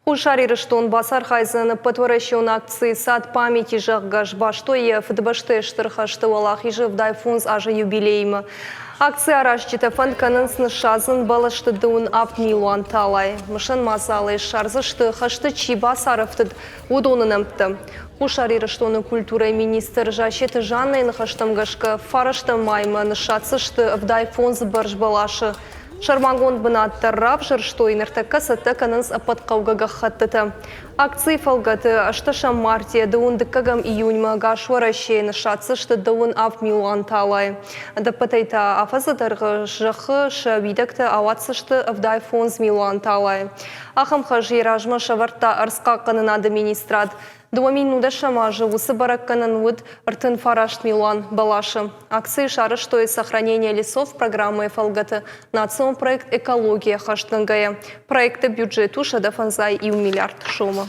Хуссар Ирыстон бацархайдзӕн ӕппӕтуӕрӕсеон акци «Сад памяти», зӕгъгӕ, сбастой йӕ Фыдыбӕстӕйы Стыр хӕсты Уӕлахизы 75 азы юбилеимӕ. Акци аразджытӕ фӕнд кӕнынц ныссадзын бӕлӕсты дыууын авд милуан талайы. Мысӕн мадзалӕй ссардзысты, хӕсты чи бацарӕфтыд, уыдоны нӕмттӕ. Хуссар Ирыстоны культурӕйы министр Зассеты Жаннӕйы ныхӕстӕм гӕсгӕ, фарӕстӕм маймӕ ныссадздзысты 75 бӕрз бӕласы. Сӕрмагонд бынат дӕр равзӕрстой, ныртӕккӕ цӕттӕ кӕнынц ӕппӕт хъӕугӕ гӕххӕттытӕ. Акцийы фӕлгӕты ӕстӕсӕм мартъийӕ дыууын дыккӕгӕм июньмӕ ӕгас Уӕрӕсейы ныссадздзысты дыууын авд милуан талайы. Ӕдӕппӕтӕй та афӕдзы дӕргъы зӕххы сӕ уидӕгтӕ ауадздзысты 75 милуан талайы. Ахӕм хӕс йӕ размӕ сӕвӕрдта ӕрдзхъахъхъӕнынады министрад. 2019 азы уыцы бӕрӕггӕнӕн уыд 39 милуан бӕласы. Акцийы сарӕзтой «Сохранение лесов» программӕйы фӕлгӕты национ проект «Экология» ӕххӕстгӕнгӕйӕ. Проекты бюджет у 151 миллиард сомы.